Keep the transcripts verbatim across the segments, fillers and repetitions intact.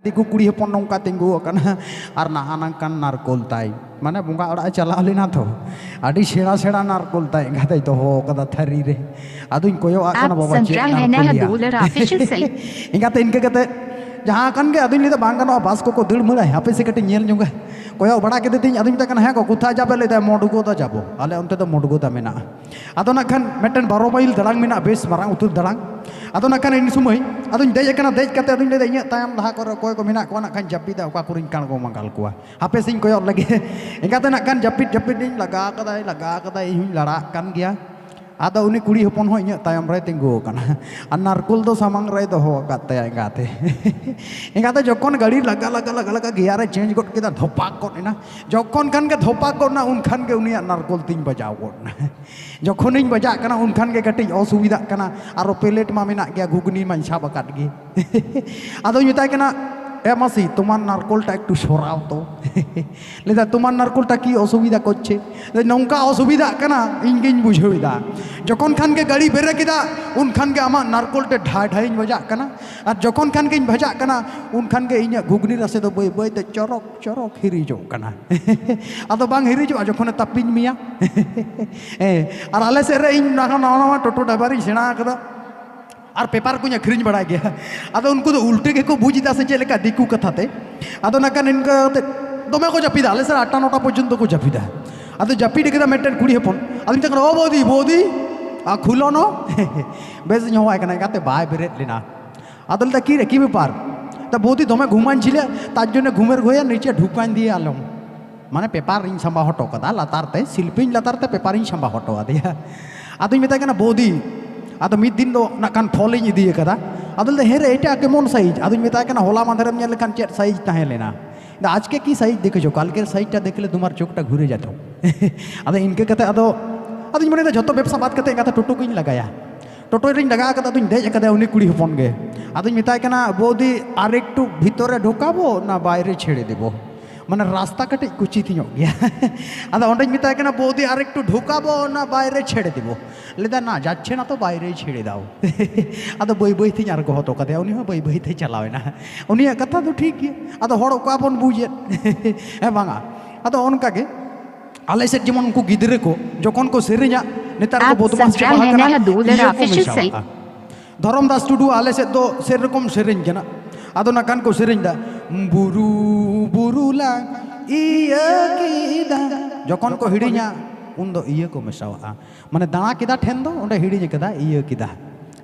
ᱫᱤᱠᱩ ᱠᱩᱲᱤ ᱦᱚᱯᱚᱱ ᱱᱚᱝᱠᱟ ᱛᱤᱸᱜᱩ ᱟᱠᱟᱱᱟ ᱟᱨ ᱱᱟᱦᱟ ᱱᱟᱝᱠᱟᱱ ᱱᱟᱨᱠᱳᱞ ᱛᱟᱭ, ᱢᱟᱱᱮ ᱵᱚᱸᱜᱟ ᱚᱲᱟᱜ ᱮ ᱪᱟᱞᱟᱣ ᱞᱮᱱᱟ ᱛᱚ, ᱟᱹᱰᱤ ᱥᱮᱬᱟ ᱥᱮᱬᱟ ᱱᱟᱨᱠᱳᱞ ᱛᱟᱭ ᱮᱸᱜᱟᱛᱮᱭ ᱫᱚᱦᱚ ᱟᱠᱟᱫᱟ ᱛᱷᱟᱹᱨᱤ ᱨᱮ᱾ ᱟᱫᱚᱧ ᱠᱚᱭᱚᱜ ᱟᱜ ᱠᱟᱱᱟ, ᱵᱟᱵᱟ ᱪᱮᱫ ᱱᱟᱨᱠᱳᱞ ᱭᱟ? ᱮᱸᱜᱟᱛᱮ ᱤᱱᱠᱟᱹ ᱠᱟᱛᱮ ᱡᱟᱦᱟᱸ ᱠᱟᱱ ᱜᱮ ᱟᱫᱚᱧ ᱞᱟᱹᱭᱫᱟ ᱵᱟᱝ ᱜᱟᱱᱚᱜᱼᱟ, ᱵᱟᱥ ᱠᱚᱠᱚ ᱫᱟᱹᱲ ᱢᱟᱹᱲᱟᱭ, ᱦᱟᱯᱮ ᱥᱮ ᱠᱟᱹᱴᱤᱡ ᱧᱮᱞ ᱧᱚᱜᱟ᱾ ᱠᱚᱭᱚᱜ ᱵᱟᱲᱟ ᱠᱮᱫᱮ ᱛᱤᱧ, ᱟᱫᱚᱧ ᱢᱮᱛᱟᱭ ᱠᱟᱱᱟ, ᱦᱮᱸ ᱜᱚ, ᱠᱳᱛᱷᱟᱭ ᱡᱟᱵᱮ? ᱞᱟᱹᱭᱫᱟᱭ, ᱢᱚᱰᱜᱳᱫᱟ ᱡᱟᱵᱚ, ᱟᱞᱮ ᱚᱱᱛᱮ ᱫᱚ ᱢᱚᱰᱜᱳᱫᱟ ᱢᱮᱱᱟᱜᱼᱟ᱾ ᱟᱫᱚ ᱱᱟᱜ ᱠᱷᱟᱱ ᱢᱤᱫᱴᱮᱱ ᱵᱟᱨᱚ ᱢᱟᱭᱤᱞ ᱫᱟᱲᱟᱝ ᱢᱮᱱᱟᱜᱼᱟ, ᱵᱮᱥ ᱢᱟᱨᱟᱝ ᱩᱛᱟᱹᱨ ᱫᱟᱲᱟᱝ᱾ ᱟᱫᱚ ᱱᱟᱜ ᱠᱷᱟᱱ ᱤᱱ ᱥᱚᱢᱚᱭ ᱟᱫᱚᱧ ᱫᱮᱡ ᱟᱠᱟᱱᱟ, ᱫᱮᱡ ᱠᱟᱛᱮ ᱟᱫᱚᱧ ᱞᱟᱹᱭᱫᱟ, ᱤᱧᱟᱹᱜ ᱛᱟᱭᱚᱢ ᱞᱟᱦᱟ ᱠᱚᱨᱮ ᱚᱠᱚᱭ ᱠᱚ ᱢᱮᱱᱟᱜ ᱠᱚᱣᱟ ᱱᱟᱜ ᱠᱷᱟᱱ ᱡᱟᱹᱯᱤᱫᱟ, ᱚᱠᱟ ᱠᱚᱨᱮᱧ ᱠᱟᱬᱜᱚ ᱢᱟᱸᱜᱟᱞ ᱠᱚᱣᱟ, ᱦᱟᱯᱮ ᱥᱮᱧ ᱠᱚᱭᱚᱜ ᱞᱮᱜᱮ᱾ ᱮᱸᱜᱟᱛᱮ ᱱᱟᱜ ᱠᱷᱟᱱ ᱡᱟᱹᱯᱤᱫ ᱡᱟᱹᱯᱤᱫ ᱤᱧ ᱞᱟᱜᱟ ᱠᱟᱫᱟᱭ, ᱞᱟᱜᱟ ᱠᱟᱫᱟᱭ, ᱤᱧ ᱦᱚᱸᱧ ᱞᱟᱲᱟᱜ ᱠᱟᱱ ᱜᱮᱭᱟ᱾ ᱟᱫᱚ ᱩᱱᱤ ᱠᱩᱲᱤ ᱦᱚᱯᱚᱱ ᱦᱚᱸ ᱤᱧᱟᱹᱜ ᱛᱟᱭᱚᱢ ᱨᱮᱭ ᱛᱤᱸᱜᱩ ᱟᱠᱟᱱᱟ ᱟᱨ ᱱᱟᱨᱠᱳᱞ ᱫᱚ ᱥᱟᱢᱟᱝ ᱨᱮᱭ ᱫᱚᱦᱚ ᱟᱠᱟᱫ ᱛᱟᱭᱟ ᱮᱸᱜᱟᱛᱮ᱾ ᱮᱸᱜᱟᱛᱮ ᱡᱚᱠᱷᱚᱱ ᱜᱟᱹᱰᱤ ᱞᱟᱜᱟ ᱞᱟᱜᱟ ᱞᱟᱜᱟ ᱞᱟᱜᱟ ᱜᱤᱭᱟᱨᱮ ᱪᱮᱧᱡᱽ ᱜᱚᱫ ᱠᱮᱫᱟ, ᱫᱷᱚᱯᱟᱠ ᱜᱚᱫ ᱮᱱᱟ᱾ ᱡᱚᱠᱷᱚᱱ ᱠᱷᱟᱱ ᱜᱮ ᱫᱷᱚᱯᱟᱠ ᱜᱚᱫ ᱮᱱᱟ, ᱩᱱ ᱠᱷᱟᱱ ᱜᱮ ᱩᱱᱤᱭᱟᱜ ᱱᱟᱨᱠᱳᱞ ᱛᱤᱧ ᱵᱟᱡᱟᱣ ᱜᱚᱫ ᱮᱱᱟ᱾ ᱡᱚᱠᱷᱚᱱᱤᱧ ᱵᱟᱡᱟᱜ ᱠᱟᱱᱟ, ᱩᱱ ᱠᱷᱟᱱ ᱜᱮ ᱠᱟᱹᱴᱤᱡ ᱚᱥᱩᱵᱤᱫᱷᱟᱜ ᱠᱟᱱᱟ, ᱟᱨᱚ ᱯᱮᱞᱮᱴ ᱢᱟ ᱢᱮᱱᱟᱜ ᱜᱮᱭᱟ, ᱜᱷᱩᱜᱽᱱᱤ ᱢᱟᱧ ᱥᱟᱵ ᱟᱠᱟᱫ ᱜᱮ᱾ ᱟᱫᱚᱧ ᱢᱮᱛᱟᱭ ᱠᱟᱱᱟ, ᱮ ᱢᱟᱹᱥᱤ, তোমার নারকোলটা একটু সরাও তো। ᱞᱟᱹᱭᱫᱟ, তোমার নারকোলটা কি অসুবিধা করছে? ᱞᱟᱹᱭᱫᱟ, ᱱᱚᱝᱠᱟ ᱚᱥᱩᱵᱤᱫᱷᱟᱜ ᱠᱟᱱᱟ, ᱤᱧ ᱜᱤᱧ ᱵᱩᱡᱷᱟᱹᱣ ᱮᱫᱟ᱾ ᱡᱚᱠᱷᱚᱱ ᱠᱷᱟᱱ ᱜᱮ ᱜᱟᱹᱰᱤ ᱵᱨᱮᱠ ᱮᱫᱟ, ᱩᱱ ᱠᱷᱟᱱ ᱜᱮ ᱟᱢᱟᱜ ᱱᱟᱨᱠᱳᱞ ᱛᱮ ᱰᱷᱟᱭ ᱰᱷᱟᱭᱤᱧ ᱵᱟᱡᱟᱜ ᱠᱟᱱᱟ, ᱟᱨ ᱡᱚᱠᱷᱚᱱ ᱠᱷᱟᱱ ᱜᱤᱧ ᱵᱟᱡᱟᱜ ᱠᱟᱱᱟ, ᱩᱱ ᱠᱷᱟᱱ ᱜᱮ ᱤᱧᱟᱹᱜ ᱜᱷᱩᱜᱽᱱᱤ ᱨᱟᱥᱮ ᱫᱚ ᱵᱟᱹᱭ ᱵᱟᱹᱭ ᱛᱮ ᱪᱚᱨᱚᱠ ᱪᱚᱨᱚᱠ ᱦᱤᱨᱤᱡᱚᱜ ᱠᱟᱱᱟ᱾ ᱟᱫᱚ ᱵᱟᱝ ᱦᱤᱨᱤᱡᱚᱜᱼᱟ ᱡᱚᱠᱷᱚᱱᱮ ᱛᱟᱹᱯᱤᱧ ᱢᱮᱭᱟ᱾ ᱦᱮᱸ, ᱟᱨ ᱟᱞᱮ ᱥᱮᱫ ᱨᱮ ᱤᱧ ᱱᱟᱣᱟ ᱱᱟᱣᱟ ᱴᱳᱴᱳ ᱰᱨᱟᱭᱵᱷᱟᱨᱤᱧ ᱥᱮᱬᱟ ᱟᱠᱟᱫᱟ᱾ ᱟᱨ ᱯᱮᱯᱟᱨ ᱠᱚᱧ ᱟᱹᱠᱷᱨᱤᱧ ᱵᱟᱲᱟᱭ ᱜᱮᱭᱟ᱾ ᱟᱫᱚ ᱩᱱᱠᱩ ᱫᱚ ᱩᱞᱴᱟᱹ ᱜᱮᱠᱚ ᱵᱩᱡᱽ ᱮᱫᱟ ᱥᱮ ᱪᱮᱫ ᱞᱮᱠᱟ ᱫᱤᱠᱩ ᱠᱟᱛᱷᱟ ᱛᱮ᱾ ᱟᱫᱚ ᱱᱟᱜ ᱠᱷᱟᱱ ᱤᱱᱠᱟᱹ ᱠᱟᱛᱮ ᱫᱚᱢᱮ ᱠᱚ ᱡᱟᱹᱯᱤᱫᱟ, ᱟᱞᱮ ᱥᱮᱫ ᱟᱴᱴᱟ ᱱᱚᱴᱟ ᱯᱚᱨᱡᱚᱱᱛᱚ ᱠᱚ ᱡᱟᱹᱯᱤᱫᱟ᱾ ᱟᱫᱚ ᱡᱟᱹᱯᱤᱫ ᱠᱮᱫᱟ ᱢᱤᱫᱴᱮᱱ ᱠᱩᱲᱤ ᱦᱚᱯᱚᱱ, ᱟᱫᱚᱧ ᱢᱮᱛᱟᱭ ᱠᱟᱱᱟ, "ᱳ ᱵᱳᱫᱤ, ᱵᱳᱫᱤ, ᱟᱨ ᱠᱷᱩᱞᱚᱱᱚ, ᱵᱮᱥ ᱤᱧ ᱦᱚᱦᱚᱣᱟᱭ ᱠᱟᱱᱟ, ᱮᱸᱜᱟᱛᱮ ᱵᱟᱭ ᱵᱮᱨᱮᱫ ᱞᱮᱱᱟ᱾" ᱟᱫᱚ ᱞᱟᱹᱭᱫᱟ, "ᱠᱤ ᱨᱮ, ᱠᱤ ᱵᱮᱯᱟᱨ?" ᱫᱟ, "ᱵᱳᱫᱤ, ᱫᱚᱢᱮ ᱜᱷᱩᱢᱟᱱ ᱪᱷᱤᱞᱮ, ᱛᱟᱨ ᱡᱚᱱᱱᱮ ᱜᱷᱩᱢᱮᱨ ᱜᱷᱳᱭᱟ ᱱᱤᱪᱮ ᱰᱷᱩᱠᱟᱧ ᱫᱤᱭᱮ ᱟᱞᱚᱢ, ᱢᱟᱱᱮ ᱯᱮᱯᱟᱨ ᱤᱧ ᱥᱟᱢᱵᱟ ᱦᱚᱴᱚ ᱠᱟᱫᱟ ᱞᱟᱛᱟᱨ ᱛᱮ, ᱥᱤᱞᱯᱤᱧ ᱞᱟᱛᱟᱨ ᱛᱮ ᱯᱮᱯᱟᱨᱤᱧ ᱥᱟᱢᱵᱟ ᱦᱚᱴᱚ ᱟᱫᱮᱭᱟ᱾" ᱟᱫᱚᱧ ᱢᱮᱛᱟᱭ ᱠᱟᱱᱟ, "ᱵᱳᱫᱤ, ᱟᱫᱚ ᱢᱤᱫ ᱫᱤᱱ ᱫᱚ ᱱᱟᱜ ᱠᱷᱟᱱ ᱯᱷᱚᱞᱤᱧ ᱤᱫᱤ ᱟᱠᱟᱫᱟ᱾" ᱟᱫᱚ ᱞᱟᱹᱭᱫᱟ, "ᱦᱮᱸ ᱨᱮ, ᱮᱴᱟᱜ ᱠᱮᱢᱚᱱ ᱥᱟᱭᱤᱡᱽ?" ᱟᱫᱚᱧ ᱢᱮᱛᱟᱭ ᱠᱟᱱᱟ, "ᱦᱚᱞᱟ ᱢᱟᱫᱷᱮᱨᱮᱢ ᱧᱮᱞ ᱞᱮᱠᱷᱟᱱ ᱪᱮᱫ ᱥᱟᱭᱤᱡᱽ ᱛᱟᱦᱮᱸ ᱞᱮᱱᱟ?" ᱫᱟ, "ᱟᱡᱠᱮ ᱠᱤ ᱥᱟᱭᱤᱡᱽ ᱫᱮᱠᱷᱮᱪᱷᱳ, ᱠᱟᱞᱠᱮᱨ ᱥᱟᱭᱤᱡᱽᱴᱟ ᱫᱮᱠᱷᱞᱮ ᱛᱩᱢᱟᱨ ᱪᱳᱠᱷᱴᱟ ᱜᱷᱩᱨᱮ ᱡᱟᱛᱳ᱾" ᱟᱫᱚ ᱤᱱᱠᱟᱹ ᱠᱟᱛᱮ ᱟᱫᱚ, ᱟᱫᱚᱧ ᱢᱚᱱᱮᱭᱮᱫᱟ ᱡᱷᱚᱛᱚ ᱵᱮᱵᱽᱥᱟ ᱵᱟᱫ ᱠᱟᱛᱮ ᱮᱸᱜᱟᱛᱮ ᱴᱳᱴᱳ ᱜᱤᱧ ᱞᱟᱜᱟᱭᱟ᱾ ᱴᱳᱴᱳ ᱨᱤᱧ ᱞᱟᱜᱟ ᱟᱠᱟᱫᱟ, ᱟᱫᱚᱧ ᱫᱮᱡ ᱟᱠᱟᱫᱟ ᱩᱱᱤ ᱠᱩᱲᱤ ᱦᱚᱯᱚᱱ ᱜᱮ᱾ ᱟᱫᱚᱧ ᱢᱮᱛᱟᱭ ᱠᱟᱱᱟ, "ᱵᱳᱫᱤ, ᱟᱨ ᱮᱠᱴᱩ ᱵᱷᱤᱛᱚᱨᱮ ᱰᱷᱳᱠᱟᱵᱚ ᱱᱟ ᱵᱟᱭᱨᱮ ᱪᱷᱮᱲᱮ ᱫᱮᱵᱚ?" ᱢᱟᱱᱮ ᱨᱟᱥᱛᱟ ᱠᱟᱹᱴᱤᱡ ᱠᱩᱪᱤᱛ ᱧᱚᱜ ᱜᱮᱭᱟ᱾ ᱟᱫᱚ ᱚᱸᱰᱮᱧ ᱢᱮᱛᱟᱭ ᱠᱟᱱᱟ, "বৌদি, আর একটু ঢোকাবো না বাইরে ছেড়ে দিব?" ᱞᱟᱹᱭᱫᱟ, "না, যাচ্ছে না তো, বাইরেই ছেড়ে দাও।" ᱟᱫᱚ ᱵᱟᱹᱭ ᱵᱟᱹᱭ ᱛᱤᱧ ᱟᱬᱜᱚ ᱦᱚᱴᱚ ᱠᱟᱫᱮᱭᱟ, ᱩᱱᱤ ᱦᱚᱸ ᱵᱟᱹᱭ ᱵᱟᱹᱭ ᱛᱮ ᱪᱟᱞᱟᱣ ᱮᱱᱟ᱾ ᱩᱱᱤᱭᱟᱜ ᱠᱟᱛᱷᱟ ᱫᱚ ᱴᱷᱤᱠ ᱜᱮᱭᱟ, ᱟᱫᱚ ᱦᱚᱲ ᱚᱠᱟ ᱵᱚᱱ ᱵᱩᱡᱮᱫ᱾ ᱦᱮᱸ ᱵᱟᱝᱟ? ᱟᱫᱚ ᱚᱱᱠᱟ ᱜᱮ ᱟᱞᱮ ᱥᱮᱫ ᱡᱮᱢᱚᱱ ᱩᱱᱠᱩ ᱜᱤᱫᱽᱨᱟᱹ ᱠᱚ ᱡᱚᱠᱷᱚᱱ ᱠᱚ ᱥᱮᱨᱮᱧᱟ, ᱱᱮᱛᱟᱨ ᱠᱚ ᱵᱚᱫᱢᱟᱥ ᱪᱟᱵᱟ ᱟᱠᱟᱱᱟ, ᱤᱭᱟᱹ ᱠᱚ ᱢᱮᱥᱟᱣᱟᱜᱼᱟ᱾ ᱫᱷᱚᱨᱚᱢ ᱫᱟᱥ ᱴᱩᱰᱩ ᱟᱞᱮ ᱥᱮᱫ ᱫᱚ ᱥᱮᱨᱚᱠᱚᱢ ᱥᱮᱨᱮᱧ ᱠᱟᱱᱟ᱾ ᱟᱫᱚ ᱱᱟᱜ ᱠᱷᱟᱱ ᱠᱚ ᱥᱮᱨᱮᱧ ᱫᱟ, "ᱵᱩᱨᱩ ᱵᱩᱨᱩ ᱞᱟᱝ ᱤᱭᱟᱹ ᱠᱮᱫᱟ᱾" ᱡᱚᱠᱷᱚᱱ ᱠᱚ ᱦᱤᱲᱤᱧᱟ, ᱩᱱ ᱫᱚ ᱤᱭᱟᱹ ᱠᱚ ᱢᱮᱥᱟᱣᱟᱜᱼᱟ᱾ ᱢᱟᱱᱮ ᱫᱟᱬᱟ ᱠᱮᱫᱟ ᱴᱷᱮᱱ ᱫᱚ ᱚᱸᱰᱮ ᱦᱤᱲᱤᱧ ᱠᱟᱫᱟ ᱤᱭᱟᱹ ᱠᱮᱫᱟ᱾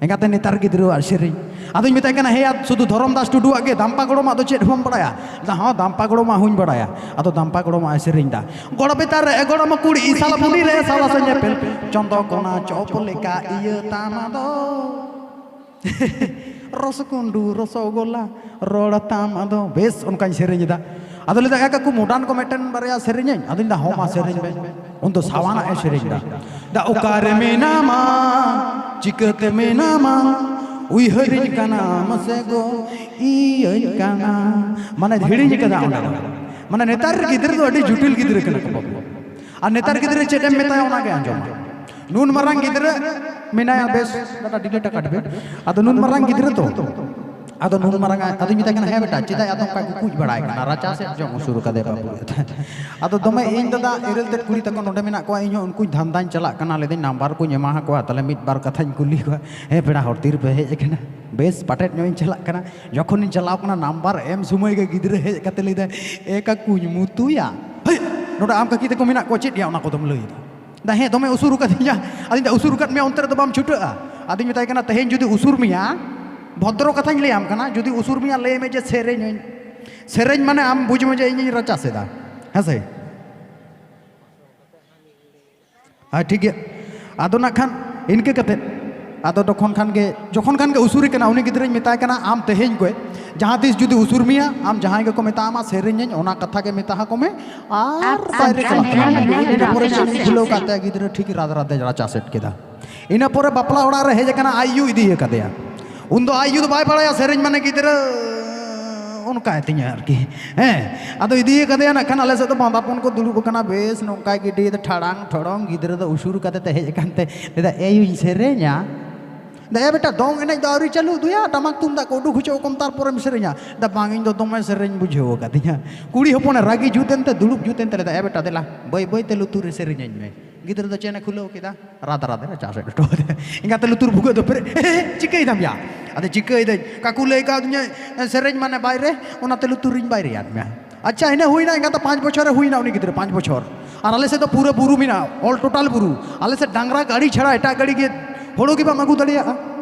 ᱮᱸᱜᱟᱛᱮ ᱱᱮᱛᱟᱨ ᱜᱤᱫᱽᱨᱟᱹᱣᱟᱜ ᱥᱮᱨᱮᱧ᱾ ᱟᱫᱚᱧ ᱢᱮᱛᱟᱭ ᱠᱟᱱᱟ, "ᱦᱮᱭᱟ, ᱥᱩᱫᱷᱩ ᱫᱷᱚᱨᱚᱢ ᱫᱟᱥ ᱴᱩᱰᱩᱣᱟᱜ ᱜᱮ, ᱫᱟᱢᱯᱟ ᱜᱚᱲᱚᱢᱟᱜ ᱫᱚ ᱪᱮᱫ ᱦᱚᱸ ᱵᱟᱢ ᱵᱟᱲᱟᱭᱟ?" ᱫᱟ, "ᱦᱚᱸ, ᱫᱟᱢᱯᱟ ᱜᱚᱲᱚᱢᱟᱜ ᱦᱚᱸᱧ ᱵᱟᱲᱟᱭᱟ᱾" ᱟᱫᱚ ᱫᱟᱢᱯᱟ ᱜᱚᱲᱚᱢᱟᱜ ᱮ ᱥᱮᱨᱮᱧ ᱫᱟ, "ᱜᱚᱲ ᱵᱮᱛᱟᱨ ᱨᱮ ᱜᱚᱲᱚᱢ ᱠᱩᱲᱤ, ᱥᱟᱞᱟ ᱵᱩᱱᱤ ᱨᱮ ᱥᱟᱞᱟ ᱥᱮ ᱧᱮᱯᱮᱞ, ᱪᱚᱸᱫᱚ ᱠᱚᱱᱟ ᱪᱚᱯ ᱞᱮᱠᱟ ᱤᱭᱟᱹ ᱛᱟᱢᱟ ᱫᱚ, ᱨᱚᱥᱚᱠᱩᱱᱰᱩ ᱨᱚᱥᱚᱜᱚᱞᱟ ᱨᱚᱲ ᱛᱟᱢ ᱟᱫᱚ᱾" ᱵᱮᱥ, ᱚᱱᱠᱟᱧ ᱥᱮᱨᱮᱧ ᱮᱫᱟ᱾ ᱟᱫᱚ ᱞᱟᱹᱭᱫᱟ, "ᱮ ᱠᱟᱠᱩ, ᱢᱚᱰᱟᱨᱱ ᱠᱚ ᱢᱤᱫᱴᱮᱱ ᱵᱟᱨᱭᱟ ᱥᱮᱨᱮᱧᱟᱹᱧ?" ᱟᱫᱚᱧ ᱞᱟᱹᱭᱫᱟ, "ᱦᱚᱸ, ᱢᱟ ᱥᱮᱨᱮᱧ ᱢᱮ᱾" ᱩᱱ ᱫᱚ ᱥᱟᱣᱟᱱᱟᱜ ᱮ ᱥᱮᱨᱮᱧ ᱫᱟ᱾ ᱫᱟ, "ᱚᱠᱟᱨᱮ ᱢᱮᱱᱟᱢᱟ, ᱪᱤᱠᱟᱹᱛᱮ ᱢᱮᱱᱟᱢᱟ, ᱩᱭᱦᱟᱹᱨᱤᱧ ᱠᱟᱱᱟ ᱢᱟᱥᱮ ᱜᱚ, ᱤᱭᱟᱹᱧ ᱠᱟᱱᱟ᱾" ᱢᱟᱱᱮ ᱦᱤᱲᱤᱧ ᱠᱟᱫᱟ ᱚᱸᱰᱮ ᱫᱚ᱾ ᱢᱟᱱᱮ ᱱᱮᱛᱟᱨ ᱜᱤᱫᱽᱨᱟᱹ ᱫᱚ ᱟᱹᱰᱤ ᱡᱚᱴᱤᱞ ᱜᱤᱫᱽᱨᱟᱹ ᱠᱟᱱᱟ ᱠᱚ ᱵᱟᱹᱵᱩ᱾ ᱟᱨ ᱱᱮᱛᱟᱨ ᱜᱤᱫᱽᱨᱟᱹ ᱪᱮᱫ ᱮᱢ ᱢᱮᱛᱟᱭᱟ, ᱚᱱᱟᱜᱮ ᱟᱸᱡᱚᱢᱟ᱾ ᱱᱩᱱ ᱢᱟᱨᱟᱝ ᱜᱤᱫᱽᱨᱟᱹ ᱢᱮᱱᱟᱭᱟ, ᱵᱮᱥ, ᱰᱟᱴᱟ ᱰᱤᱞᱤᱴ ᱟᱠᱟᱫ ᱵᱮ᱾ ᱟᱫᱚ ᱱᱩᱱ ᱢᱟᱨᱟᱝ ᱜᱤᱫᱽᱨᱟᱹ ᱛᱚ, ᱟᱫᱚ ᱱᱩᱱ ᱢᱟᱨᱟᱝ ᱟᱜ, ᱟᱫᱚᱧ ᱢᱮᱛᱟᱭ ᱠᱟᱱᱟ, "ᱦᱮᱸ ᱵᱮᱴᱟ, ᱪᱮᱫᱟᱜ ᱟᱫᱚ ᱚᱱᱠᱟ ᱜᱩᱠᱩᱡ ᱵᱟᱲᱟᱭ ᱠᱟᱱᱟ? ᱨᱟᱪᱟ ᱥᱮᱫ ᱡᱚᱝ ᱩᱥᱩᱨ ᱠᱟᱫᱮ ᱵᱟᱹᱵᱩ᱾" ᱟᱫᱚ ᱫᱚᱢᱮ ᱤᱧ ᱫᱟᱫᱟ ᱮᱨᱮᱞ ᱛᱮᱫ ᱠᱩᱲᱤ ᱛᱟᱠᱚ ᱱᱚᱰᱮ ᱢᱮᱱᱟᱜ ᱠᱚᱣᱟ, ᱤᱧ ᱦᱚᱸ ᱩᱱᱠᱩᱧ ᱫᱷᱟᱱᱫᱟᱧ ᱪᱟᱞᱟᱜ ᱠᱟᱱᱟ, ᱞᱟᱹᱭᱫᱟᱹᱧ ᱱᱟᱢᱵᱟᱨ ᱠᱚᱧ ᱮᱢᱟ ᱟᱠᱚᱣᱟ, ᱛᱟᱦᱞᱮ ᱢᱤᱫ ᱵᱟᱨ ᱠᱟᱛᱷᱟᱧ ᱠᱩᱞᱤ ᱠᱚᱣᱟ, "ᱦᱮᱸ ᱯᱮᱲᱟ ᱦᱚᱲ, ᱛᱤ ᱨᱮᱯᱮ ᱦᱮᱡ ᱟᱠᱟᱱᱟ? ᱵᱮᱥ ᱯᱟᱴᱮᱫ ᱧᱚᱜ ᱤᱧ ᱪᱟᱞᱟᱜ ᱠᱟᱱᱟ᱾" ᱡᱚᱠᱷᱚᱱᱤᱧ ᱪᱟᱞᱟᱣ ᱠᱟᱱᱟ, ᱱᱟᱢᱵᱟᱨ ᱮᱢ ᱥᱚᱢᱚᱭ ᱜᱮ ᱜᱤᱫᱽᱨᱟᱹ ᱦᱮᱡ ᱠᱟᱛᱮ ᱞᱟᱹᱭᱫᱟᱭ, "ᱮ ᱠᱟᱠᱩᱧ ᱢᱩᱛᱩᱭᱟ?" ᱦᱮᱭ, ᱱᱚᱰᱮ ᱟᱢ ᱠᱟᱹᱠᱤ ᱛᱟᱠᱚ ᱢᱮᱱᱟᱜ ᱠᱚᱣᱟ, ᱪᱮᱫ ᱭᱟ ᱚᱱᱟ ᱠᱚᱫᱚᱢ ᱞᱟᱹᱭᱫᱟ? ᱫᱟ, ᱦᱮᱸ, ᱫᱚᱢᱮ ᱩᱥᱩᱨ ᱟᱠᱟᱫᱤᱧᱟ᱾ ᱟᱫᱚᱧ ᱫᱟ, "ᱩᱥᱩᱨ ᱟᱠᱟᱫ ᱢᱮᱭᱟ, ᱚᱱᱛᱮ ᱨᱮᱫᱚ ᱵᱟᱢ ᱪᱷᱩᱴᱟᱹᱜᱼᱟ?" ᱟᱫᱚᱧ ᱢᱮᱛᱟᱭ ᱠᱟᱱᱟ, "ᱛᱮᱦᱮᱧ ᱡᱩᱫᱤ ᱩᱥᱩᱨ ᱢᱮᱭᱟ, ᱵᱷᱚᱫᱨᱚ ᱠᱟᱛᱷᱟᱧ ᱞᱟᱹᱭᱟᱢ ᱠᱟᱱᱟ, ᱡᱩᱫᱤ ᱩᱥᱩᱨ ᱢᱮᱭᱟ, ᱞᱟᱹᱭ ᱢᱮ ᱡᱮ ᱥᱮᱨᱮᱧᱟᱹᱧ᱾ ᱥᱮᱨᱮᱧ ᱢᱟᱱᱮ ᱟᱢ ᱵᱩᱡᱽ ᱢᱮ ᱡᱮ ᱤᱧᱤᱧ ᱨᱟᱪᱟ ᱥᱮᱫᱟ᱾" ᱦᱮᱸ ᱥᱮ? ᱦᱮᱸ, ᱴᱷᱤᱠ ᱜᱮᱭᱟ᱾ ᱟᱫᱚ ᱱᱟᱜ ᱠᱷᱟᱱ ᱤᱱᱠᱟᱹ ᱠᱟᱛᱮᱫ, ᱟᱫᱚ ᱛᱚᱠᱷᱚᱱ ᱠᱷᱟᱱ ᱜᱮ, ᱡᱚᱠᱷᱚᱱ ᱠᱷᱟᱱ ᱜᱮ ᱩᱥᱩᱨᱮ ᱠᱟᱱᱟ, ᱩᱱᱤ ᱜᱤᱫᱽᱨᱟᱹᱧ ᱢᱮᱛᱟᱭ ᱠᱟᱱᱟ, "ᱟᱢ ᱛᱮᱦᱮᱧ ᱠᱷᱚᱱ ᱡᱟᱦᱟᱸ ᱛᱤᱥ ᱡᱩᱫᱤ ᱩᱥᱩᱨ ᱢᱮᱭᱟ, ᱟᱢ ᱡᱟᱦᱟᱸᱭ ᱜᱮᱠᱚ ᱢᱮᱛᱟᱢᱟ ᱥᱮᱨᱮᱧᱟᱹᱧ, ᱚᱱᱟ ᱠᱟᱛᱷᱟ ᱜᱮ ᱢᱮᱛᱟ ᱟᱠᱚ ᱢᱮ, ᱟᱨ ᱟᱨ ᱵᱟᱭᱨᱮ ᱪᱟᱞᱟᱜ ᱟᱨ ᱠᱟᱱᱟ᱾" ᱟᱨ ᱤᱱᱟᱹ ᱯᱚᱨᱮ ᱟᱨ ᱪᱮᱫ ᱠᱷᱩᱞᱟᱹᱣ ᱠᱟᱛᱮ ᱜᱤᱫᱽᱨᱟᱹ ᱴᱷᱤᱠ ᱨᱟᱫᱽ ᱨᱟᱫᱮ ᱨᱟᱪᱟ ᱥᱮᱫ ᱠᱮᱫᱟ᱾ ᱤᱱᱟᱹ ᱯᱚᱨᱮ ᱵᱟᱯᱞᱟ ᱚᱲᱟᱜ ᱨᱮ ᱦᱮᱡ ᱟᱠᱟᱱᱟ, ᱟᱡ ᱭᱩ ᱤᱫᱤ ᱟᱠᱟᱫᱮᱭᱟ᱾ ᱩᱱᱫᱚ ᱟᱡ ᱭᱩ ᱫᱚ ᱵᱟᱭ ᱵᱟᱲᱟᱭᱟ ᱥᱮᱨᱮᱧ ᱢᱟᱱᱮ ᱜᱤᱫᱽᱨᱟᱹ ᱚᱱᱠᱟᱭ ᱛᱤᱧᱟᱹ ᱟᱨᱠᱤ᱾ ᱦᱮᱸ, ᱟᱫᱚ ᱤᱫᱤ ᱠᱟᱫᱮᱭᱟ ᱱᱟᱜ ᱠᱷᱟᱱ, ᱟᱞᱮ ᱥᱮᱫ ᱫᱚ ᱵᱟᱸᱫᱟᱯᱚᱱ ᱠᱚ ᱫᱩᱲᱩᱵ ᱟᱠᱟᱱᱟ, ᱵᱮᱥ ᱱᱚᱝᱠᱟᱭ ᱜᱤᱰᱤᱭᱮᱫᱟ ᱴᱷᱟᱲᱟᱝ ᱴᱷᱚᱲᱚᱝ, ᱜᱤᱫᱽᱨᱟᱹ ᱫᱚ ᱩᱥᱩᱨ ᱠᱟᱛᱮ ᱛᱮ ᱦᱮᱡ ᱟᱠᱟᱱ ᱛᱮ ᱞᱟᱹᱭᱫᱟ, "ᱮᱭᱩᱧ ᱥᱮᱨᱮᱧᱟ?" ᱫᱟ, "ᱮ ᱵᱮᱴᱟ, ᱫᱚᱝ ᱮᱱᱮᱡ ᱫᱚ ᱟᱹᱣᱨᱤ ᱪᱟᱹᱞᱩᱜ ᱫᱚᱭᱟ, ᱴᱟᱢᱟᱠ ᱛᱩᱢᱫᱟᱜ ᱠᱚ ᱩᱰᱩᱠ ᱦᱚᱪᱚ ᱠᱚᱢ, ᱛᱟᱨᱯᱚᱨᱮᱢ ᱥᱮᱨᱮᱧᱟ?" ᱫᱟ, "ᱵᱟᱝ, ᱤᱧ ᱫᱚ ᱫᱚᱢᱮ ᱥᱮᱨᱮᱧ ᱵᱩᱡᱷᱟᱹᱣ ᱟᱠᱟᱫᱤᱧᱟ᱾" ᱠᱩᱲᱤ ᱦᱚᱯᱚᱱᱮ ᱨᱟᱹᱜᱤ ᱡᱩᱛ ᱮᱱᱛᱮ, ᱫᱩᱲᱩᱵ ᱡᱩᱛ ᱮᱱᱛᱮ ᱞᱟᱹᱭᱫᱟ, "ᱮ ᱵᱮᱴᱟ, ᱫᱮᱞᱟ, ᱵᱟᱹᱭ ᱵᱟᱹᱭ ᱛᱮ ᱞᱩᱛᱩᱨ ᱨᱮ ᱥᱮᱨᱮᱧᱟᱹᱧ ᱢᱮ᱾" ᱜᱤᱫᱽᱨᱟᱹ ᱫᱚ ᱪᱮᱱ ᱮ ᱠᱷᱩᱞᱟᱹᱣ ᱠᱮᱫᱟ, ᱨᱟᱫ ᱨᱟᱫ ᱮ ᱨᱟᱪᱟᱥ ᱮᱫ ᱦᱚᱴᱚ ᱟᱫᱮᱭᱟ᱾ ᱮᱸᱜᱟᱛᱮ ᱞᱩᱛᱩᱨ ᱵᱷᱩᱜᱟᱹᱜ ᱫᱚ ᱯᱮᱨᱮᱡ, "ᱮ, ᱮ, ᱪᱤᱠᱟᱹᱭ ᱫᱟᱢ ᱭᱟ?" ᱟᱫᱚ, "ᱪᱤᱠᱟᱹᱭ ᱫᱟᱹᱧ, ᱠᱟᱠᱩ ᱞᱟᱹᱭ ᱠᱟᱣᱫᱤᱧᱟ, ᱥᱮᱨᱮᱧ ᱢᱟᱱᱮ ᱵᱟᱭᱨᱮ, ᱚᱱᱟᱛᱮ ᱞᱩᱛᱩᱨ ᱨᱤᱧ ᱵᱟᱭᱨᱮᱭᱟᱫ ᱢᱮᱭᱟ᱾" ᱟᱪᱪᱷᱟ, ᱤᱱᱟᱹ ᱦᱩᱭᱱᱟ, ᱮᱸᱜᱟᱛᱮ ᱯᱟᱸᱪ ᱵᱚᱪᱷᱚᱨᱮ ᱦᱩᱭᱱᱟ ᱩᱱᱤ ᱜᱤᱫᱽᱨᱟᱹ, ᱯᱟᱸᱪ ᱵᱚᱪᱷᱚᱨ᱾ ᱟᱨ ᱟᱞᱮ ᱥᱮᱫ ᱫᱚ ᱯᱩᱨᱟᱹ ᱵᱩᱨᱩ ᱢᱮᱱᱟᱜᱼᱟ, all total ᱵᱩᱨᱩ᱾ ᱟᱞᱮ ᱥᱮᱫ ᱰᱟᱝᱨᱟ ᱜᱟᱹᱲᱤ ᱪᱷᱟᱲᱟ ᱮᱴᱟᱜ ᱜᱟᱹᱲᱤ ᱜᱮ, ᱦᱳᱲᱳ ᱜᱮ ᱵᱟᱢ ᱟᱹᱜᱩ ᱫᱟᱲᱮᱭᱟᱜᱼᱟ᱾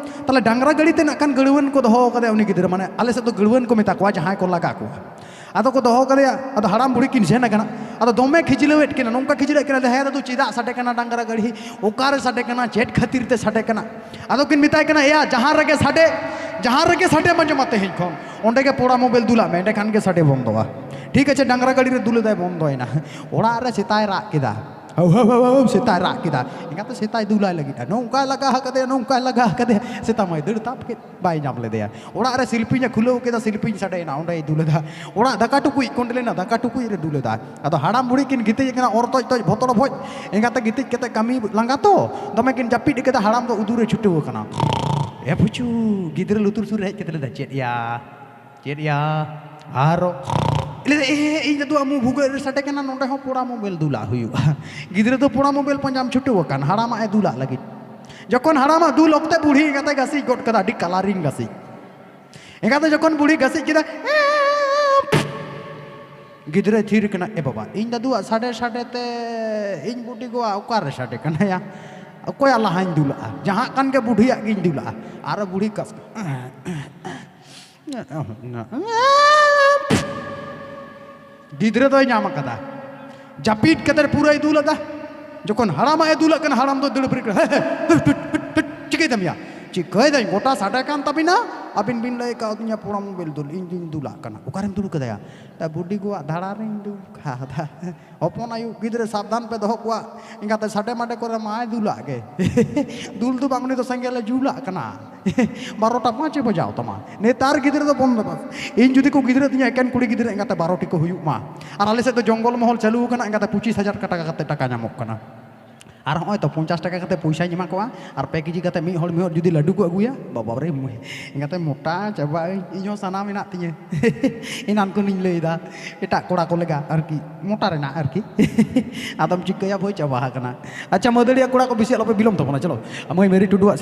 ᱛᱟᱦᱞᱮ ᱰᱟᱝᱨᱟ ᱜᱟᱹᱲᱤ ᱛᱮ ᱱᱟᱜ ᱠᱷᱟᱱ ᱜᱟᱹᱲᱣᱟᱹᱱ ᱠᱚ ᱫᱚᱦᱚ ᱠᱟᱫᱮᱭᱟ ᱩᱱᱤ ᱜᱤᱫᱽᱨᱟᱹ, ᱢᱟᱱᱮ ᱟᱞᱮ ᱥᱮᱫ ᱫᱚ ᱜᱟᱹᱲᱣᱟᱹᱱ ᱠᱚ ᱢᱮᱛᱟ ᱠᱚᱣᱟ ᱡᱟᱦᱟᱸᱭ ᱠᱚ ᱞᱟᱜᱟ ᱠᱚᱣᱟ᱾ ᱟᱫᱚ ᱠᱚ ᱫᱚᱦᱚ ᱠᱟᱫᱮᱭᱟ, ᱟᱫᱚ ᱦᱟᱲᱟᱢ ᱵᱩᱲᱦᱤ ᱠᱤᱱ ᱥᱮᱱ ᱟᱠᱟᱱᱟ᱾ ᱟᱫᱚ ᱫᱚᱢᱮ ᱠᱷᱤᱡᱞᱟᱹᱣᱮᱫ ᱠᱤᱱᱟ, ᱱᱚᱝᱠᱟ ᱠᱷᱤᱡᱞᱟᱹᱣᱮᱫ ᱠᱤᱱᱟ, "ᱦᱮᱸ ᱫᱟᱫᱩ, ᱪᱮᱫᱟᱜ ᱥᱟᱰᱮ ᱠᱟᱱᱟ ᱰᱟᱝᱨᱟ ᱜᱟᱹᱲᱤ? ᱚᱠᱟᱨᱮ ᱥᱟᱰᱮ ᱠᱟᱱᱟ? ᱪᱮᱫ ᱠᱷᱟᱹᱛᱤᱨ ᱛᱮ ᱥᱟᱰᱮ ᱠᱟᱱᱟ?" ᱟᱫᱚ ᱠᱤᱱ ᱢᱮᱛᱟᱭ ᱠᱟᱱᱟ, "ᱮᱭᱟ, ᱡᱟᱦᱟᱸ ᱨᱮᱜᱮ ᱥᱟᱰᱮ, ᱡᱟᱦᱟᱸ ᱨᱮᱜᱮ ᱥᱟᱰᱮᱢ ᱟᱸᱡᱚᱢᱟ ᱛᱮᱦᱮᱧ ᱠᱷᱚᱱ, ᱚᱸᱰᱮ ᱜᱮ ᱯᱚᱲᱟ ᱢᱳᱵᱟᱭᱤᱞ ᱫᱩᱞᱟᱜ ᱢᱮ, ᱮᱸᱰᱮᱠᱷᱟᱱ ᱜᱮ ᱥᱟᱰᱮ ᱵᱚᱱᱫᱚᱜᱼᱟ᱾" ᱴᱷᱤᱠ ᱟᱪᱷᱮ, ᱰᱟᱝᱨᱟ ᱜᱟᱹᱲᱤ ᱨᱮ ᱫᱩᱞ ᱮᱫᱟᱭ, ᱵᱚᱱᱫᱚᱭᱮᱱᱟ᱾ ᱚᱲᱟᱜ ᱨᱮ ᱥᱮᱛᱟᱭ ᱨᱟᱜ ᱠᱮᱫᱟ, "ᱦᱟᱹᱣ, ᱦᱟᱹᱣ, ᱦᱟᱹᱣ, ᱦᱟᱹᱣ", ᱥᱮᱛᱟᱭ ᱨᱟᱜ ᱠᱮᱫᱟ᱾ ᱮᱸᱜᱟᱛᱮ ᱥᱮᱛᱟᱭ ᱫᱩᱞᱟᱭ ᱞᱟᱹᱜᱤᱫ, ᱱᱚᱝᱠᱟᱭ ᱞᱟᱜᱟ ᱟᱠᱟᱫᱮᱭᱟ, ᱱᱚᱝᱠᱟᱭ ᱞᱟᱜᱟ ᱟᱠᱟᱫᱮᱭᱟ, ᱥᱮᱛᱟ ᱢᱟᱭ ᱫᱟᱹᱲ ᱛᱟᱵ ᱠᱮᱫ᱾ ᱵᱟᱭ ᱧᱟᱢ ᱞᱮᱫᱮᱭᱟ᱾ ᱚᱲᱟᱜ ᱨᱮ ᱥᱤᱞᱯᱤᱧ ᱮ ᱠᱷᱩᱞᱟᱹᱣ ᱠᱮᱫᱟ, ᱥᱤᱞᱯᱤᱧ ᱥᱟᱰᱮᱭᱮᱱᱟ, ᱚᱸᱰᱮᱭ ᱫᱩᱞ ᱮᱫᱟ᱾ ᱚᱲᱟᱜ ᱫᱟᱠᱟ ᱴᱩᱠᱩᱡ ᱠᱚᱸᱰᱮᱞᱮᱱᱟ, ᱫᱟᱠᱟ ᱴᱩᱠᱩᱡ ᱨᱮ ᱫᱩᱞ ᱮᱫᱟ᱾ ᱟᱫᱚ ᱦᱟᱲᱟᱢ ᱵᱩᱲᱦᱤ ᱠᱤᱱ ᱜᱤᱛᱤᱡ ᱟᱠᱟᱱᱟ, ᱚᱨ ᱛᱚᱡ ᱛᱚᱡ, ᱵᱷᱚᱛᱚᱲ ᱵᱷᱚᱡ᱾ ᱮᱸᱜᱟᱛᱮ ᱜᱤᱛᱤᱡ ᱠᱟᱛᱮ ᱠᱟᱹᱢᱤ ᱞᱟᱸᱜᱟ ᱛᱚ, ᱫᱚᱢᱮ ᱠᱤᱱ ᱡᱟᱹᱯᱤᱫ ᱠᱮᱫᱟ, ᱦᱟᱲᱟᱢ ᱫᱚ ᱩᱫᱩᱨ ᱮ ᱪᱷᱩᱴᱟᱹᱣ ᱟᱠᱟᱱᱟ᱾ ᱮ ᱯᱩᱪᱩ, ᱜᱤᱫᱽᱨᱟᱹ ᱞᱩᱛᱩᱨ ᱥᱩᱨ ᱨᱮ ᱦᱮᱡ ᱠᱟᱛᱮ ᱞᱟᱹᱭᱫᱟ, "ᱪᱮᱫ ᱭᱟ, ᱪᱮᱫ ᱭᱟ?" ᱟᱨᱚ ᱞᱟᱹᱭᱫᱟ, "ᱮ, ᱤᱧ ᱫᱟᱫᱩᱣᱟᱜ ᱢᱩ ᱵᱷᱩᱜᱟᱹᱜ ᱨᱮ ᱥᱟᱰᱮ ᱠᱟᱱᱟ, ᱱᱚᱸᱰᱮ ᱦᱚᱸ ᱯᱚᱲᱟ ᱢᱳᱵᱟᱭᱤᱞ ᱫᱩᱞᱟᱜ ᱦᱩᱭᱩᱜᱼᱟ᱾" ᱜᱤᱫᱽᱨᱟᱹ ᱫᱚ ᱯᱚᱲᱟ ᱢᱳᱵᱟᱭᱤᱞ ᱯᱟᱸᱡᱟᱢ ᱪᱷᱩᱴᱟᱹᱣ ᱟᱠᱟᱱ, ᱦᱟᱲᱟᱢᱟᱜ ᱮ ᱫᱩᱞᱟᱜ ᱞᱟᱹᱜᱤᱫ᱾ ᱡᱚᱠᱷᱚᱱ ᱦᱟᱲᱟᱢᱟᱜ ᱫᱩᱞ ᱚᱠᱛᱮ ᱵᱩᱲᱦᱤ ᱮᱸᱜᱟᱛᱮ ᱜᱟᱥᱤᱡ ᱜᱚᱫ ᱠᱟᱫᱟ, ᱟᱹᱰᱤ ᱠᱟᱞᱟᱨᱤᱝ ᱜᱟᱥᱤᱡ᱾ ᱮᱸᱜᱟᱛᱮ ᱡᱚᱠᱷᱚᱱ ᱵᱩᱲᱦᱤ ᱜᱟᱥᱤᱡ ᱠᱮᱫᱟ, ᱜᱤᱫᱽᱨᱟᱹᱭ ᱛᱷᱤᱨ ᱠᱟᱱᱟ, "ᱮ ᱵᱟᱵᱟ, ᱤᱧ ᱫᱟᱫᱩᱣᱟᱜ ᱥᱟᱰᱮ ᱥᱟᱰᱮ ᱛᱮ ᱤᱧ ᱵᱩᱰᱤ ᱜᱚᱣᱟ ᱚᱠᱟᱨᱮ ᱥᱟᱰᱮ ᱠᱟᱱᱟᱭᱟ? ᱚᱠᱚᱭᱟᱜ ᱞᱟᱦᱟᱧ ᱫᱩᱞᱟᱜᱼᱟ? ᱡᱟᱦᱟᱸ ᱠᱟᱱ ᱜᱮ ᱵᱩᱰᱷᱤᱭᱟᱜ ᱜᱤᱧ ᱫᱩᱞᱟᱜᱼᱟ᱾" ᱟᱨ ᱵᱩᱲᱦᱤ ᱠᱟᱥ-, ᱜᱤᱫᱽᱨᱟᱹ ᱫᱚᱭ ᱧᱟᱢ ᱟᱠᱟᱫᱟ᱾ ᱡᱟᱹᱯᱤᱫ ᱠᱟᱛᱮ ᱯᱩᱨᱟᱹᱭ ᱫᱩᱞ ᱟᱫᱟ᱾ ᱡᱚᱠᱷᱚᱱ ᱦᱟᱲᱟᱢᱟᱜ ᱮ ᱫᱩᱞᱟᱜ ᱠᱟᱱᱟ, ᱦᱟᱲᱟᱢ ᱫᱚ ᱫᱟᱹᱲ ᱵᱨᱮᱠ, "ᱦᱮ, ᱦᱮ, ᱦᱩᱴ, ᱦᱩᱴ, ᱦᱩᱴ, ᱦᱩᱴ, ᱪᱤᱠᱟᱹᱭ ᱫᱟᱢ ᱭᱟ? ᱪᱤᱠᱟᱹᱭ ᱫᱟᱹᱧ? ᱜᱚᱴᱟ ᱥᱟᱰᱮ ᱠᱟᱱ ᱛᱟᱵᱤᱱᱟ, ᱟᱹᱵᱤᱱ ᱵᱤᱱ ᱞᱟᱹᱭ ᱠᱟᱣᱫᱤᱧᱟ ᱯᱚᱲᱟ ᱢᱳᱵᱟᱭᱤᱞ ᱫᱩᱞ, ᱤᱧ ᱫᱩᱧ ᱫᱩᱞᱟᱜ ᱠᱟᱱᱟ᱾ ᱚᱠᱟᱨᱮᱢ ᱫᱩᱞ ᱠᱟᱫᱟᱭᱟ? ᱛᱟ ᱵᱩᱰᱤ ᱜᱚᱣᱟᱜ ᱫᱷᱟᱲᱟ ᱨᱤᱧ ᱫᱩᱞ ᱠᱟᱫᱟ᱾ ᱦᱚᱯᱚᱱ ᱟᱭᱩ ᱜᱤᱫᱽᱨᱟᱹ ᱥᱟᱵᱫᱷᱟᱱ ᱯᱮ ᱫᱚᱦᱚ ᱠᱚᱣᱟ, ᱮᱸᱜᱟᱛᱮ ᱥᱟᱰᱮ ᱢᱟᱰᱮ ᱠᱚᱨᱮ ᱢᱟᱭ ᱫᱩᱞᱟᱜ ᱜᱮ᱾ ᱫᱩᱞ ᱫᱚ ᱵᱟᱝ, ᱩᱱᱤ ᱫᱚ ᱥᱮᱸᱜᱮᱞᱮ ᱡᱩᱞᱟᱜ ᱠᱟᱱᱟ᱾ ᱵᱟᱨᱚᱴᱟ ᱯᱟᱸᱪᱮ ᱵᱟᱡᱟᱣ ᱛᱟᱢᱟ᱾ ᱱᱮᱛᱟᱨ ᱜᱤᱫᱽᱨᱟᱹ ᱫᱚ ᱵᱚᱱᱫᱚ ᱵᱟᱥ᱾ ᱤᱧ ᱡᱩᱫᱤ ᱠᱚ ᱜᱤᱫᱽᱨᱟᱹ ᱛᱤᱧᱟ ᱮᱠᱮᱱ ᱠᱩᱲᱤ ᱜᱤᱫᱽᱨᱟᱹ ᱮᱸᱜᱟᱛᱮ ᱵᱟᱨᱚᱴᱤ ᱠᱚ ᱦᱩᱭᱩᱜ ᱢᱟ᱾ ᱟᱨ ᱟᱞᱮ ᱥᱮᱫ ᱫᱚ ᱡᱚᱝᱜᱚᱞ ᱢᱚᱦᱚᱞ ᱪᱟᱹᱞᱩ ᱟᱠᱟᱱᱟ, ᱮᱸᱜᱟᱛᱮ ᱯᱚᱸᱪᱤᱥ ᱦᱟᱡᱟᱨ ᱴᱟᱠᱟ ᱠᱟᱛᱮ ᱴᱟᱠᱟ ᱧᱟᱢᱚᱜ ᱠᱟᱱᱟ᱾ ᱟᱨ ᱦᱚᱸᱜᱼᱚᱭ ᱛᱚ ᱯᱚᱧᱪᱟᱥ ᱴᱟᱠᱟ ᱠᱟᱛᱮ ᱯᱚᱭᱥᱟᱧ ᱮᱢᱟ ᱠᱚᱣᱟ, ᱟᱨ ᱯᱮ ᱠᱮᱡᱤ ᱠᱟᱛᱮ ᱢᱤᱫ ᱦᱚᱲ ᱢᱤᱫ ᱦᱚᱲ ᱡᱩᱫᱤ ᱞᱟᱹᱰᱩ ᱠᱚ ᱟᱹᱜᱩᱭᱟ, ᱵᱟᱵᱟ ᱨᱮ, ᱮᱸᱜᱟᱛᱮ ᱢᱚᱴᱟ ᱪᱟᱵᱟᱜ ᱟᱹᱧ᱾ ᱤᱧ ᱦᱚᱸ ᱥᱟᱱᱟ ᱢᱮᱱᱟᱜ ᱛᱤᱧᱟᱹ᱾ ᱮᱱᱟᱱ ᱠᱷᱚᱱᱤᱧ ᱞᱟᱹᱭᱫᱟ, ᱮᱴᱟᱜ ᱠᱚᱲᱟ ᱠᱚ ᱞᱮᱠᱟ ᱟᱨᱠᱤ, ᱢᱚᱴᱟ ᱨᱮᱱᱟᱜ ᱟᱨᱠᱤ᱾ ᱟᱫᱚᱢ ᱪᱤᱠᱟᱹᱭᱟ ᱵᱷᱟᱹᱭ, ᱪᱟᱵᱟ ᱟᱠᱟᱱᱟ᱾ ᱟᱪᱪᱷᱟ, ᱢᱟᱹᱫᱟᱹᱲᱤᱭᱟᱹ ᱠᱚᱲᱟ ᱠᱚ ᱵᱮᱥᱤ ᱟᱞᱚᱯᱮ ᱵᱤᱞᱚᱢ ᱛᱟᱵᱚᱱᱟ, ᱪᱚᱞᱚ᱾ ᱢᱟᱹᱭ ᱢᱮᱨᱤ ᱴᱩᱰᱩᱣᱟᱜ